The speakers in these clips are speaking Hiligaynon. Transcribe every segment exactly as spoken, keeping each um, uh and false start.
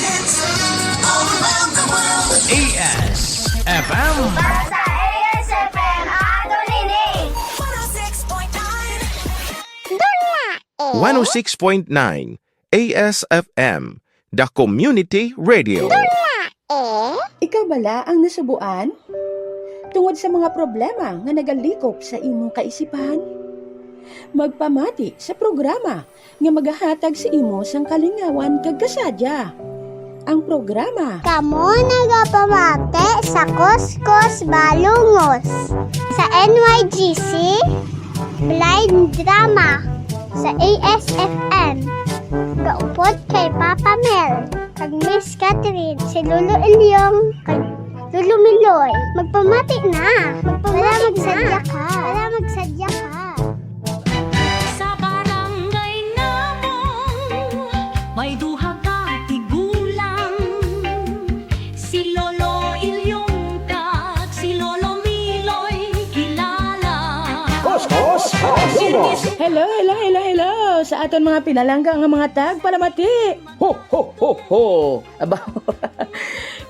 A S F M. Sa A S F M, ato nini. one oh six point nine. Dula, eh. one oh six point nine A S F M, the community radio. Dula, eh. Ikaw bala ang nasubuan? Tungod sa mga problema nga nagalikop sa imong kaisipan? Magpamati sa programa nga magahatag sa imo sang kalingawan kag kasadya. Ang programa Kamo nagapamati sa Kuskos Balungos sa N Y G C Blind Drama sa A S F M. Kaupod kay Papa Mel kag Miss Catherine, si Lolo Ilyong kag Lolo Miloy. Magpamati na. Magpamati na. Para magsadya ka. Para magsadya ka. Sa barangay namong may duha ka tigulang, si Lolo Ilyong kag si Lolo Miloy kilala. Kuskus Balungos. Hello, hello, hello, hello sa aton mga pinalangga nga mga tagpalamati. Ho, ho, ho, ho. Aba.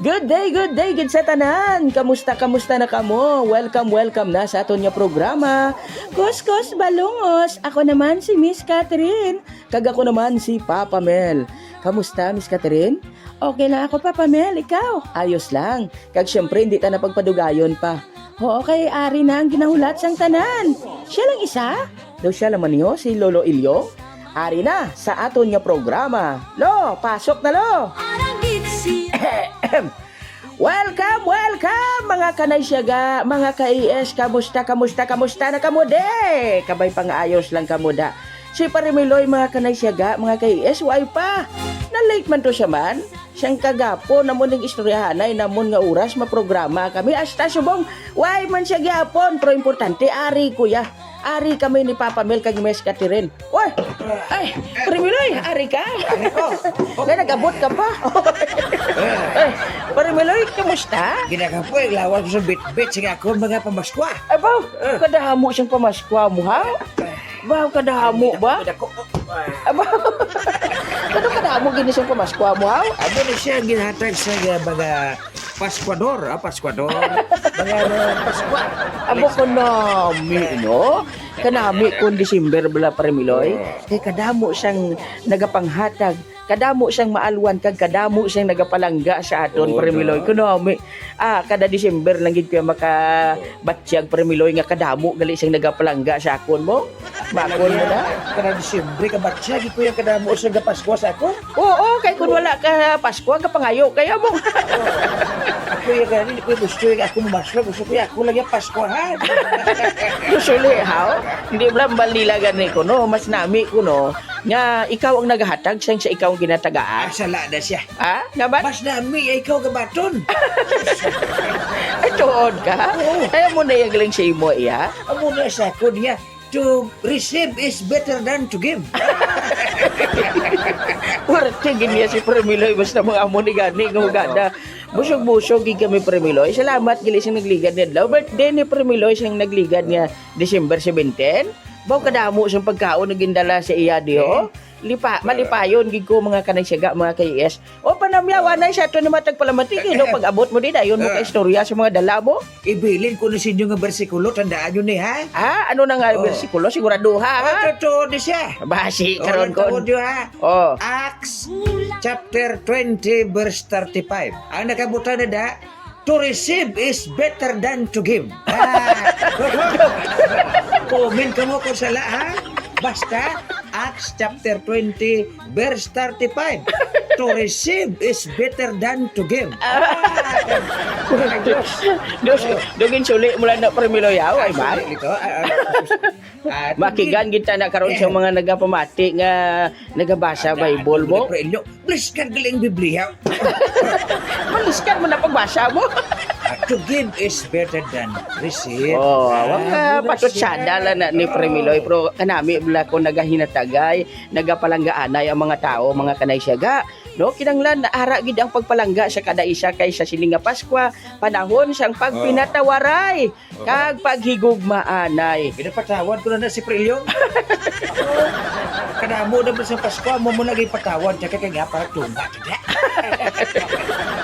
Good day, good day gid sa tanan. Kamusta, kamusta na kamo? Welcome, welcome na sa aton nga programa, Kuskus Balungos. Ako naman si Miss Catherine, kag ako naman si Papa Mel. Kamusta, Miss Catherine? Okay lang ako, Papa Mel. Ikaw? Ayos lang. Kag siyempre, hindi ta na pagpadugayon pa. Oo, kay ari na ang ginahulat sang tanan. Siya lang isa? Daw siya lang man niyo, si Lolo Ilyong? Ari na sa aton nga programa. Lo, pasok na, Lo! Welcome, welcome, mga Kanay Siyaga, mga ka-A S. Kamusta, kamusta, kamusta na kamo, de? Kabay pang ayos lang kamo, da. Si Pare Miloy, mga Kanay Siyaga, mga ka-A S, way pa. Na-late man to siya man. Siyang kagapon, namon ning istoryahanay, namon nga oras, maprograma kami. Hasta subong, way man siya gyapon. Pero importante, ari, kuya. Ari kami ni Papa Mel kag Miss Catherine. Uy! Ay, Pare Miloy, ari ka? Ari ko. Nga, nag-abot ka pa. Ay, Pare Miloy, kamusta? Ginagapoy, lawas ko sa bitbit, sige ako, mga pamaskwa. Abaw, Eh. kadamo siyang pamaskwa mo, ha? Baw, kadamo ba? Dako. Abaw, kadamo gini siyang pamaskwa mo, ha? Amo na siya ginhatag sa mga Pascuador, ah, Pascuador. Mga, ano, Pascua. Amo, kanami, no? Kanami kung December bala, Pare Miloy. Oo. Kay kadamo siyang nagapanghatag, kadamo siyang maalwan, kag kadamo siyang nagapalangga sa aton, Oo, Pare Miloy. no? Kanami, ah, kada December lang gid kuya makabatyag, Pare Miloy, nga kadamo gali siyang nagapalangga sa akon mo. Bakol mo na? Kada Disyembre, kabatsyag, ikuya kadamo sa gapaskwa sa ako. Oo, kay kung wala ka Paskwa, kapangayo kaya mo. Ako yung gani, di ko gusto yung ako mamasla, gusto ko yung ako lang yung Paskwa, ha? Usually, how? Hindi lang balila gani ko, no? Mas nami ko, no? Nga ikaw ang naghatag, siyang sa ikaw ang ginatagaan. Ah, sala na siya. Ha? Nga ba? Mas nami, ikaw gabaton. Ay, tuod ka? Oo. Kaya mo na yung galing sa imo, iya? Amo na sa ako niya. To receive is better than to give. Pwerte gid niya si Permiloy, basta mga amo ni gani nga hugada. Busog-busog gid kami, Permiloy. Salamat gali siyang nagligad nga adlaw. Birthday ni Permiloy siyang nagligad nga December seventeen. Baw kadamo siyang pagkaon nga gindala sa iya di, oh. Lipa, malipayon gid ko, mga kanay siyaga, mga K S. O, panamyaw, anay sa ato ni matag palamati, no? Pag-abot mo di, dayon mo ka istorya sa mga dala mo. Ibilin ko na sa inyo nga bersikulo, tandaan nyo ni, ha? Ah, ano na nga Oh. bersikulo? Siguraduha, ha? Oh, totoo ni siya. Basi, Oh, karon ko. Totoo nyo, ha? Oh. Acts chapter twenty, verse thirty-five. Ang nakabutan na da, "To receive is better than to give." Ah. Comment ka mo kung sala, ha? Basta, Acts chapter twenty, verse thirty-five. "To receive is better than to give." Ah. Dos, dugin suli mo lang na, Permiloy, yaw, ay, Ah, man. Suli nito. Ah, ah, ah, Makigan kita na karon sa Eh. mga nagapamati nga nagabasa Ada, Bible mo. ano, pre, inyo? Please, kag galing Biblia. Maliskan mo na pagbasa mo. To give is better than receive. Oh, ah, wala, mura patutsada siya lang na ni Premiloy, pero kanami bala ko nagahinatagay, nagapalanggaanay ang mga tao, mga kanay siya ga. No, kinanglan na ara gid ang pagpalangga sa kada isa kay sa sini nga Paskwa, panahon sang pagpinatawaray kag paghigugmaanay. Ginapatawad ko na na si Pre Ilyong. Kadamo na ba sa Pasko, amo mo lagi patawad, tsaka kay nga para tunga, tsaka.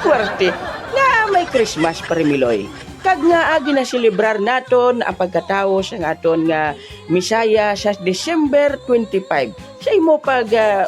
Puwerte nga may Christmas, Pre Miloy. Kag nga, ah, ginaselebrar naton ang pagkatawo sang aton nga Misaya sa December twenty-five. Sa imo pag, ah,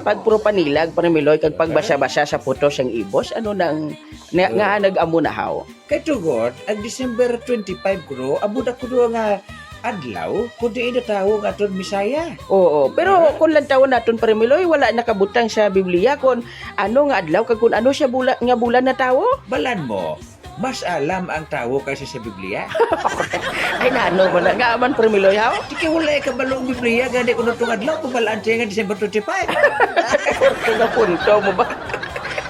pagpropanilag, Pre Miloy, kag pagbasa-basa sa putos sang ibos, ano nang, nga, nga nag-amo na haw? Kay tungod, ang December twenty-five kuno, amo na kuno nga adlaw, kundi inatawo nga aton Misaya. Oo, pero kung lantawon naton, Pre Miloy, wala nakabutang sa Biblia kung ano nga adlaw kag kung ano siya bula-, nga bulan natawo. Balan mo, mas alam ang tawo kaysa sa Biblia. Ay, nano man na. Nga man, Pre Miloy, haw? Di kay wala kabalo ang Biblia, gani kuno tong adlaw, kung balaan siya nga December twenty-five. Kaya punto mo ba?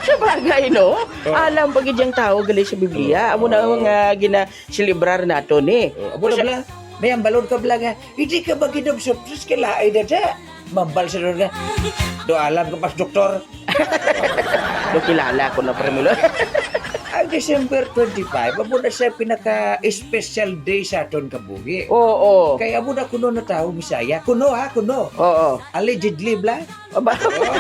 Sa bagay, no? Oo. Alam pa gid yang tawo gali sa Biblia. Oo. Amo na ang, ah, gina-, selebrar nato ni. Oh, abo na bala. May ambalon ka bala nga, "Hindi ka ba ginom soft drinks kay laay na da?" Mambal sa doon nga, "Do alam ka mas doktor?" Do kilala ko na, Pre Miloy. Ang December twenty-five, amo na siya pinaka-special day sa aton kabuhi. Oo. Kay amo na kuno na tawo, Bisaya. Kuno ha, kuno. Oo. Allegedly, bla. Aba. Oo.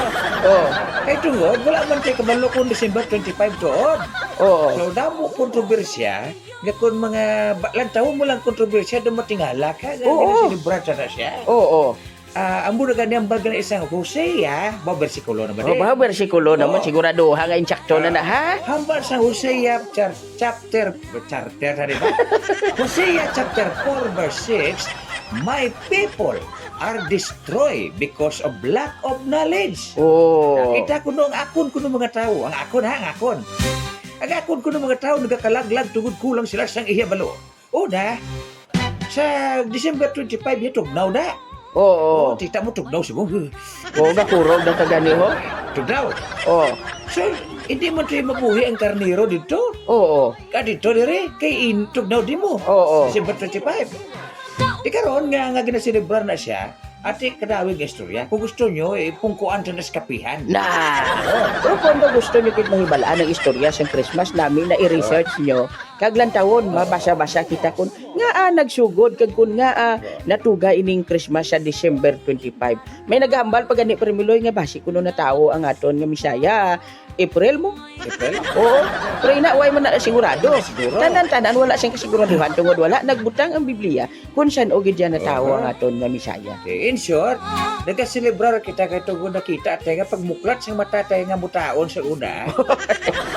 Oo. Kay tungod, wala man tayo kabalo kung December twenty-five tuod. Oo. So, damo kontrobersya, nga kung mga ba-, lantawon mo lang kontrobersya, daw matingala ka, nga Oo. Ginaselebrar sa na siya. Oo. Ah, ang mura gani ang baga na isang Hosea, ba, bersikulo naman Oh, eh. Ba, bersikulo naman, Oo. Siguraduha nga insakto na na, Ah, ha? Hambal sa Hosea, char-, chapter, chapter, di ba? Hosea chapter four, verse six, "My people are destroyed because of lack of knowledge." Oh. Nakita ko no ang akon kuno mga tawo, ang akon ha, ang akon. Ang akon kuno mga tawo nagakalaglag tungod kulang sila sang iya balo. Una, sa December twenty-five, ya tugnaw na. Oo. Oh, tita mo, tugnaw si mo. Oo, gakurog na taga ni ho. Tugnaw. Oh. So, hindi mo tayo mabuhi ang karnero dito. Oo. Ka dito, dire, kay in, tugnaw di mo. Oo. December twenty-five. Di karon nga, nga ginaselebrar na siya, ati kadawig nga istorya. Kung gusto nyo, eh, pungkuan sa naskapihan. Na. Oh. Pero kung daw gusto nyo kit mahibalaan ang istorya sa Christmas, nami na i-research nyo, kag lantawon, mabasa-basa kita kun nga, ah, nagsugod, kag kun nga, ah, natuga ining Christmas sa December twenty-five. May naghambal pa gani, Pre Miloy, nga basi kuno natawo ang aton nga Misaya. April mo? April? Oo. Pero ina, way man na sigurado. Siguro. Tanan-tanan, wala siyang kasiguraduhan tungod wala nagbutang ang Biblia kung san-o gid siya natawo Aha. ang aton nga Misaya. Okay, in short, nagaselebrar kita kay tungod nakita tayo nga pagmuklat sang mata tayo nga mutaon sa una.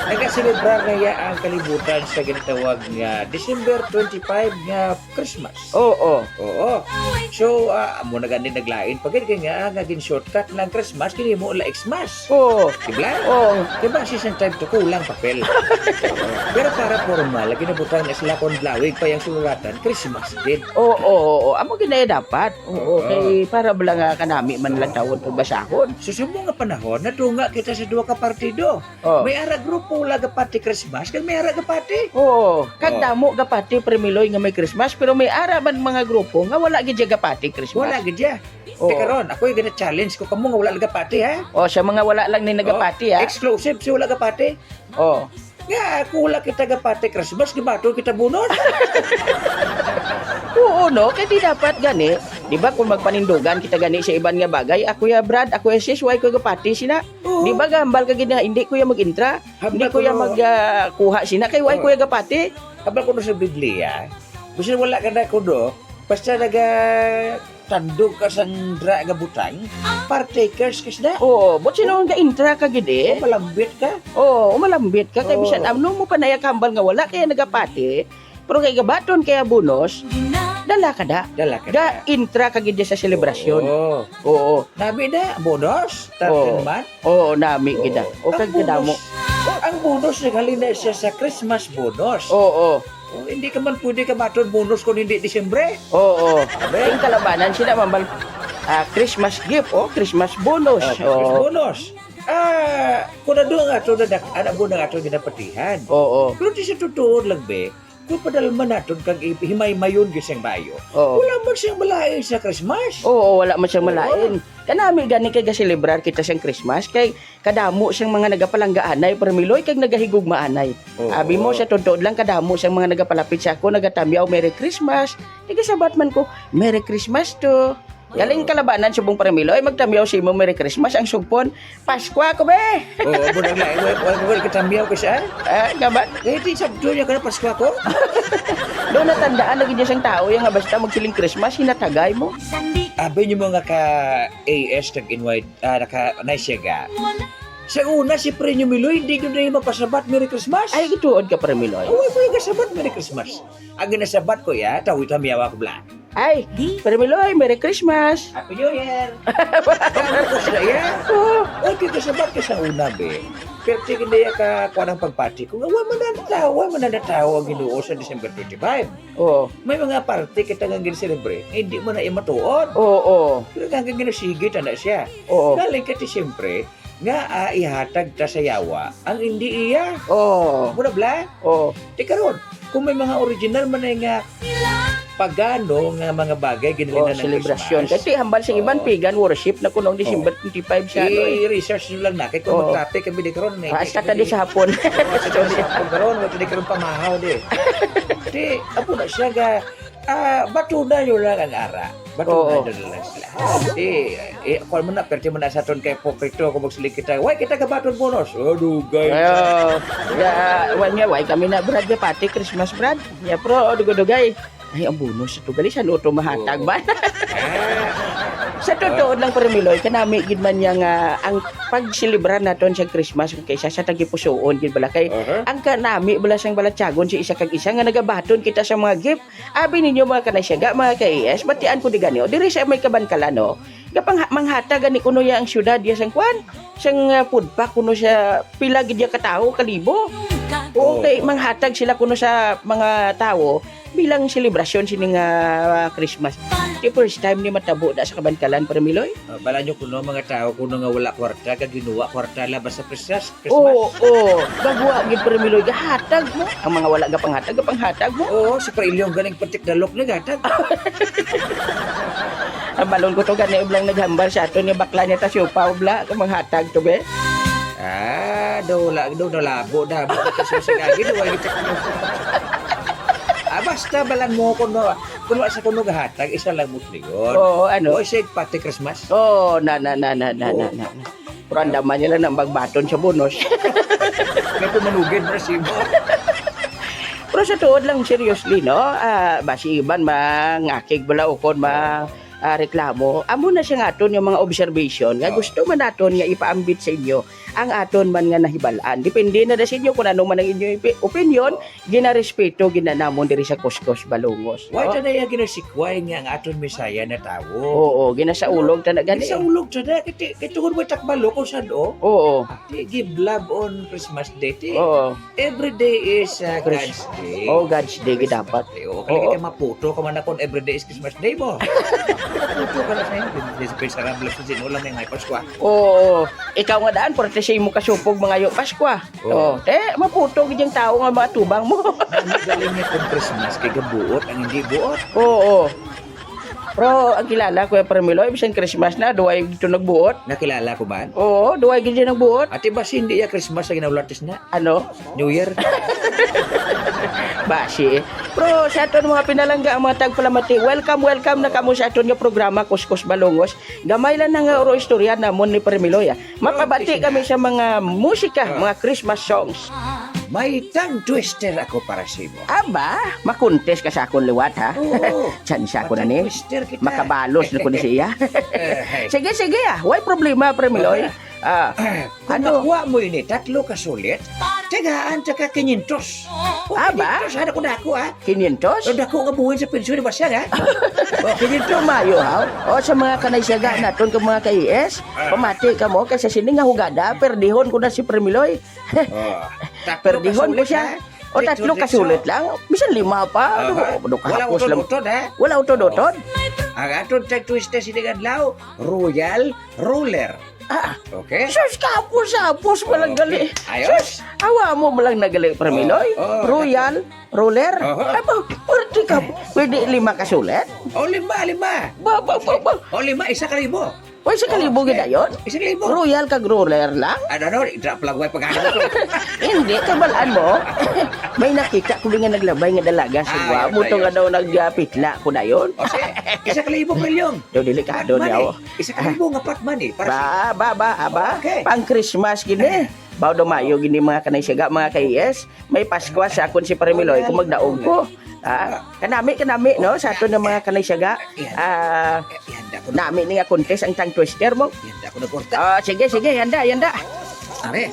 Nagaselebrar na iya ang kalibutan sa ginatawag nga December twenty-five nga Christmas. Oo. Oo. So, ah, amo na gani naglain pa gid kay nga, nga gin-shortcut lang Christmas, kini mo la Xmas. Oo. Di ba? Oo. Di ba, si Sentay to kulang papel. Pero para formal, lagi na butang na sila kon blawig pa yung sulatan, Christmas gid. Oo, oo, oo. Amo gid na dapat. Oo, Oo. Kay para bala nga kanami man lang tawon pagbasahon. So, sa mga panahon, natunga kita sa duha ka partido. Oh. May ara grupo wala gapati Christmas, kag may ara gapati. Oo. Kag Oh. damo gapati, Pre Miloy, nga may Christmas, pero may ara man mga grupo nga wala gid siya gapati Christmas. Wala gid siya. Oo. Teka ron, ako'y gina-challenge ko kamo nga wala gapati, ha? Oh, sa mga wala lang ni nagapati, Oh, ha? Exclusive si wala gapati. Oh. Nga, kung wala kita gapati Christmas, gibaton kita bonus. Oo, no? Kaya di dapat gani. Di ba, kung magpanindugan kita gani sa iban nga bagay, ako ya Brad, ako ya sis, why ko gapati sina? Oo. Di ba, gahambal ka gid nga, hindi ko ya mag-intra? Hambal Hindi ko ya ko no. mag, ah, kuha sina, kay why Oo. ko ya gapati? Hambal ko no sa Biblia, bisan wala ka na kuno, basta nagatandog ka sang dra nga butang, partakers ka sina. Oo, but sino ang ga-intra ka gid eh? O malambit ka. Oo, umalambit ka, kay Oo. bisan ano mo pa naya kahambal nga wala kaya nagapati, pero kay gabaton kaya bonus, dala ka da. Dala ka da. Ga-intra ka gid sa selebrasyon. Oo. Oo. Nami na, bonus, Oo. thirteen month. Oo, nami gid na. Oo. O, Ang kag kadamo. bonus, ang bonus, naghalin na siya sa Christmas bonus. Oo. O, hindi ka man pwede ka matod bonus kung hindi Disyembre. Oo. Abe. Yung kalabanan sila, mambal, ah, Christmas gift, oh, Christmas bonus. Ah, Christmas Oo. bonus. Ah, kung ano ang ato na dak-, ano po na ato ginapatihan. Oo. Pero di sa totoo lang, be, kung padalman naton kag i-, himaymayon gyud siyang maayo. Oo. Wala man siyang malain sa Christmas. Oo, wala man siyang Oo. malain. Kanami gani kay gaselebrar kita sang Christmas, kay kadamo siyang mga nagapalanggaanay, Permiloy, kag nagahigugmaanay. Oo. Abi mo, sa tuod lang, kadamo siyang mga nagapalapit sa ako, nagatamyaw, "Merry Christmas." Nagasabat man ko, "Merry Christmas to." Galing kalabanan subong, Permiloy, magtamyaw sa imo, "Merry Christmas," ang sugpon, "Paskwa ko, be!" Oo, amo nang lain. Wala, wala, wala katamyaw ka siya. Ah, gabat. Eh, di sabdo niya ka na Paskwa ko? Daw natandaan lagi niya sang tao, yung nga basta magsiling Christmas, hinatagay mo. Abi niyo mga ka A S kag N Y, ah, naka, naisyaga. Sa una, si Pre Miloy, hindi yun na yung mapasabat, "Merry Christmas." Ay, gituod ka, Pre Miloy. Ay, wala ko yung kasabat, "Merry Christmas." Ang ginasabat ko, ya, tawi tamyawa ko, bla. Ay, Di? Pre Miloy, Merry Christmas. Happy New Year. Tama ko sila, ya. Oo. Okay, kasabat ka sa una, be. Pero tingin niya ka, kuha ng pagpati. Kung wala man ang tao, wala man ang tao ang Ginoo sa December twenty-five. Oo. May mga party kita nga gin-celebrate, nga hindi man na iya matuod. Oo, oo. Pero hanggang ginasigi, tanda siya. Oo. Galing ka ti, siyempre, nga, ah, ihatag ta sa yawa ang hindi iya. Oo. Mura, bla? Oo. Di karon, kung may mga original man ay nga pagano nga mga bagay, ginalina Oh, ng selebrasyon. Christmas. Kasi hambal sa iban, Oo. pagan worship na kuno ang December Oo. twenty-five sa ano, eh. I-research nyo lang na. Kaya kung Oo. mag-traffic kami di karon, may Hasta hindi ka di kami sa hapon. Oo, hasta ka di sa hapon karon, wala di karon pamahaw di. Di, apo na siya ga, ah, batuna nyo lang ang ara. Batuna Oo. nyo lang sila. Di, eh, kung mo na, perte mo na sa aton kay Pokrito, kung magsiling kita, "Why kita gabaton bonus?" Oh, dugay. Ayo, ya, wala niya, why kami na, Brad, ya pati Christmas, Brad. Ya, pro, oh, dugay-dugay. Ay, ang bonus sa tugali, sa loto mahatag Oo. ba? Ah. Sa totoo lang, Permiloy, kanami gid man niya nga ang pagselebrar naton sa Christmas kaysa sa tagipusoon gid bala kay Aha. ang kanami bala sang balatyagon sa isa kag isa nga nagabaton kita sa mga gift. Abi ninyo, mga kanay siyaga, mga ka-A S, batian ko di gani, o, diri sa may Kabankalan, no? Gapang manghatag gani kuno ya ang syudad ya sang kwan, sang, ah, food pack kuno sa pila gid ya ka tawo, kalibo. Oo, Oo. kay manghatag sila kuno sa mga tawo bilang selebrasyon sini nga, ah, Christmas. Di first time ni matabo na sa Kabankalan, Permiloy? Ah, bala nyo kuno, mga tawo kuno nga wala kwarta, kag ginuwa kwarta labas sa Christmas. Christmas. Oo, oo. Gagwa gid, Permiloy, gahatag mo. Ang mga wala gapanghatag, gapanghatag mo. Oo, si Pre Ilyong ganing patik dalok naghatag. Ang balon ko to, gani ublang naghambal sa aton nga bakla niya ta siopaw, bla, kung manghatag to, be. Ah, daw wala, daw nalabo na. Bakit sa sagagi, daw wala kita. Ah, basta balan mo kuno, kuno sa kuno gahatag, isa lang mo ligon. Oo, ano? O, siya pati Christmas. Oo, na, na, na, na, na, Oo. na, na. Pero ang daman nila nang magbaton sa bonus. May pumanugid, pero simo. Pero sa tuod lang, seriously, no? Ah, basi iban mangakig bala ukon ma, ah, reklamo. Amo na siya nga aton yung mga observation nga Oo. gusto man naton nga ipaambit sa inyo ang aton man nga nahibal-an. Depende na, na sa inyo kung ano man ang inyo ipi-, opinion. Ginarespeto gid na namon diri sa Kuskus Balungos, Why no? ta na iya ginasikway nga ang aton Messiah na tawo? Oo, ginasaulog ta na gani. Ginasaulog ta na. Kay, kay tungod mo takbalo kung saan, oh. Oo. Di, give love on Christmas Day, ti. Oo. Every day is, uh, Chris-, God's day. Oh, God's day, gid Christmas dapat. Day. Oo, kaya Oo. ka maputo ka man akong every day is Christmas Day mo. Maputo ka na sa inyo. Di sa pinsarang blessed, sino lang may may Paskwa. Oo. Ikaw nga daan, pwerte sa imo kasupog mangayo Paskwa. Oo. Oh, eh, maputo gid yung tao nga mga tubang mo. Ang galing niya kung Christmas, kay gabuot ang hindi buot. Oo. Pero ang kilala ko yung Permiloy, bisan Christmas na, duway dito nagbuot. Nakilala ko man? Oo, duway gid yung nagbuot. Ate, basi hindi ya Christmas ang ginaulat na? Ano? New Year? Basi. Pero sa aton mga pinalangga, ang mga tagpalamati, welcome, welcome na kamo sa aton nga programa, Kuskus Balungos. Gamay lang na nga oro istorya namon ni Permiloy, ah. Mapabati Okay, kami sige. sa mga musika, Ah. mga Christmas songs. May tongue twister ako para sa imo. Aba, makuntes ka sa akon liwat, ha? Oo. Tsansa ko na ni. Tongue twister kita. Makabalos na ko ni siya. Eh, hey. Sige, sige, ah. Way problema, Permiloy. Okay. Ah, Kung ano? makuha mo ini, tatlo ka sulit, tagaan ta ka kinyentos. O, Aba? kinyentos, ano ko dako, ah? Kinyentos? Ang dako nga buhin sa pensyon ni Basyang, ha? O, kinyentos. Tumayo, ha? O, sa mga kanay siyaga Ah. naton ka mga ka-A S, Ah. pamati ka mo, kay sa sini nga hugada, perdihon ko na si Permiloy. Oh, tatlo Perdihon ko kasulit, siya. ha? O, Diretso, tatlo diretso. kasulit lang. Bisan lima pa. Aha. Ano, ano, Wala kahapos lang. utod-utod, ha? Wala utod-utod. Ang atong tag twister sini nga adlaw, Royal Ruler. Ah. Okay. Sus, kapos, kapos mo lang gali. Okay. Ayos. Sus, awa mo mo lang nagali, Parmiloy. Oh, oh, Royal, ruler. Oho. Aba, pwede ka, pwede lima ka sulit? Oh, lima, lima. Ba, ba, ba, ba. Oh, lima, isa ka libo. O, isa ka libo gid dayon? Isa ka libo. Royal kag ruler lang? Ano, ano? I-drop lang, way pag-ano ko. Hindi, kabalaan mo. May nakita ko nga naglabay nga dalaga sa Ay, guwa mo to ayos. Nga daw nagpitla ko dayon. O, sige. Isa ka libo, Pelyong. Do, delikado Pat niya, money. Oh. Isa ka libo nga pot money. Para Ba, sa ba, ba, ba. Okay. Pang Christmas gini. Baw do mayo gini mga kanay siga, mga ka-E S. May Paskwa sa akon si Parmiloy kung magdaog ko. Ah, kanami, kanami, no? Sa aton nga mga kanay siga. Ah, nami ni nga contest ang tongue twister mo. Ihanda ko na kwarta. Ah, sige, sige, handa, handa. Are.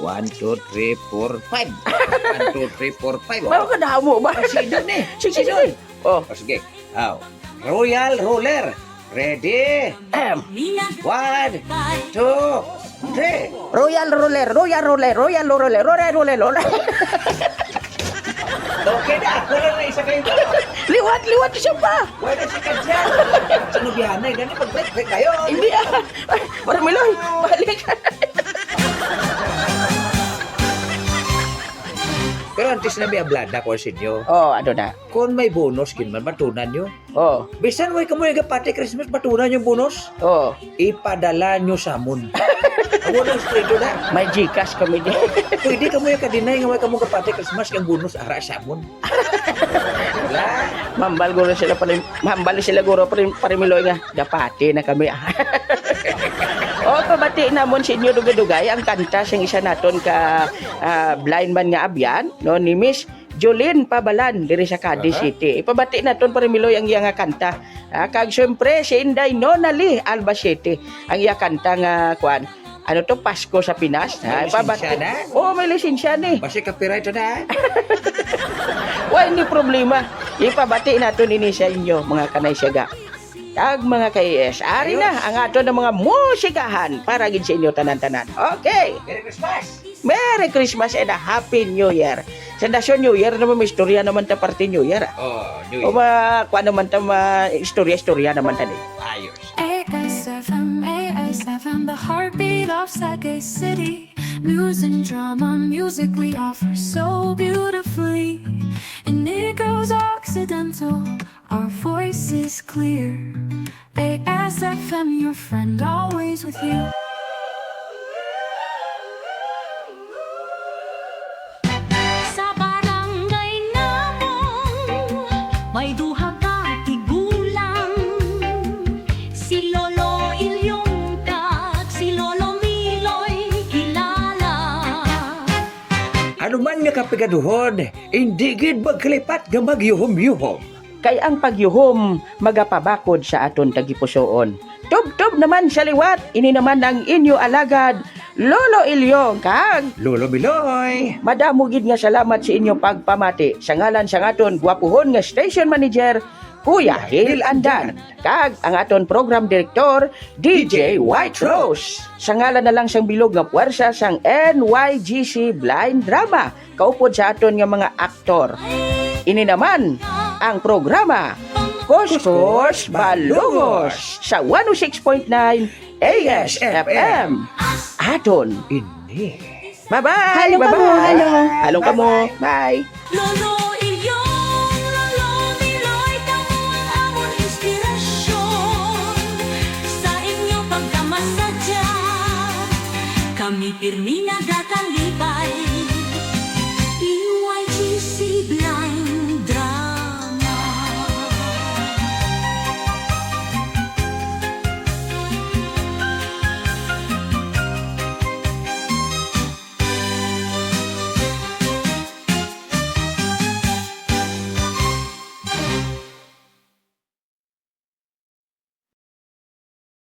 One, two, three, four, five. One, two, three, four, five. Mao ka damo ba? Ay, sino ni? Sige, Sino? Sige. Oh. Oh, sige. Aw. Royal ruler. Ready? Ahem. One, two, three. Royal ruler, royal ruler, royal ruler, royal ruler, royal. Okay na, ako lang na isa kayo. Liwat, liwat siya pa. Wala si Kadyan. Sino bihanay? Gani, pag-break, break kayo. Hindi, ah. Ay, Parmiloy, balik. Pero antes na may ablada ko sa inyo. Oh, ano na? Kung may bonus, gid man, batunan nyo. Oh. Bisan way kamo nagapati Christmas, batunan yung bonus. Oh. Ipadala nyo sa amon. Amo nang straight na. May GCash kami di. Pwede kamo yung kadinay nga way kamo gapati Christmas, kang bonus, ara sa amon. Wala. Mambal guro sila, pare, mambal sila guro, pare, Parmiloy nga, gapati na kami. Oh, pabati namon sa inyo, dugay-dugay, ang kanta sing isa naton ka, ah, blind man nga abyan, no, ni Miss Jolene Pabalan diri sa Cadiz Aha. City. Ipabati naton, Parmiloy, ang iya nga kanta. Ah, kag siyempre, si Inday Nonali Albacete, ang iya kanta nga, kwan, ano to, Pasko sa Pinas. May Ah, ipabati- lisensya na? Oo, may lisensya ni. Basi copyright na, ah. Wala ni problema. Ipabati naton ini sa inyo, mga kanay siyaga. Kag mga ka-E S, ari na Ayos. Ang aton nga mga musikahan para gid sa inyo tanan-tanan. Okay. Merry Christmas! Merry Christmas and a Happy New Year. Sa Nasyon New Year naman, may istorya naman ta parte New Year, ah. Oh, New Year. O ma-, kuwan naman ta, ma-, istorya-istorya naman ta, eh. Ayos. A S F M, A S F M, the heartbeat of Sagay City. News and drama, music we offer so beautifully. In Negro's Occidental, our voice is clear. A S F M, your friend, always with you. Sa barangay namon, may duha ka tigulang, si Lolo Ilyong kag si Lolo Miloy kilala. Ano man nga kapigaduhon, indi gid magkalipat nga magyuhom-yuhom. Kay ang pagyuhom magapabakod sa aton tagipusoon. Tubtob naman sa liwat, ini naman ang inyo alagad, Lolo Ilyong kag Lolo Miloy. Madamo gid nga salamat sa inyo pagpamati sa ngalan sang aton gwapuhon nga station manager, Kuya Hil Andan, kag ang aton program director, D J White Rose. Sa ngalan na lang sang bilog nga puwersa sang N Y G C Blind Drama, kaupod sa aton nga mga aktor. Ini naman ang programa Kuskus Balungos sa one oh six point nine A S F M. Aton ini. Bye-bye! Halong kamo, bye-bye! Halong. Halong kamo. Bye! Lolo Ilyong, Lolo Miloy, kamo ang amon inspirasyon. Sa inyo pagkamasadya, kami pirmi nagakalipay. P Y G C Blind.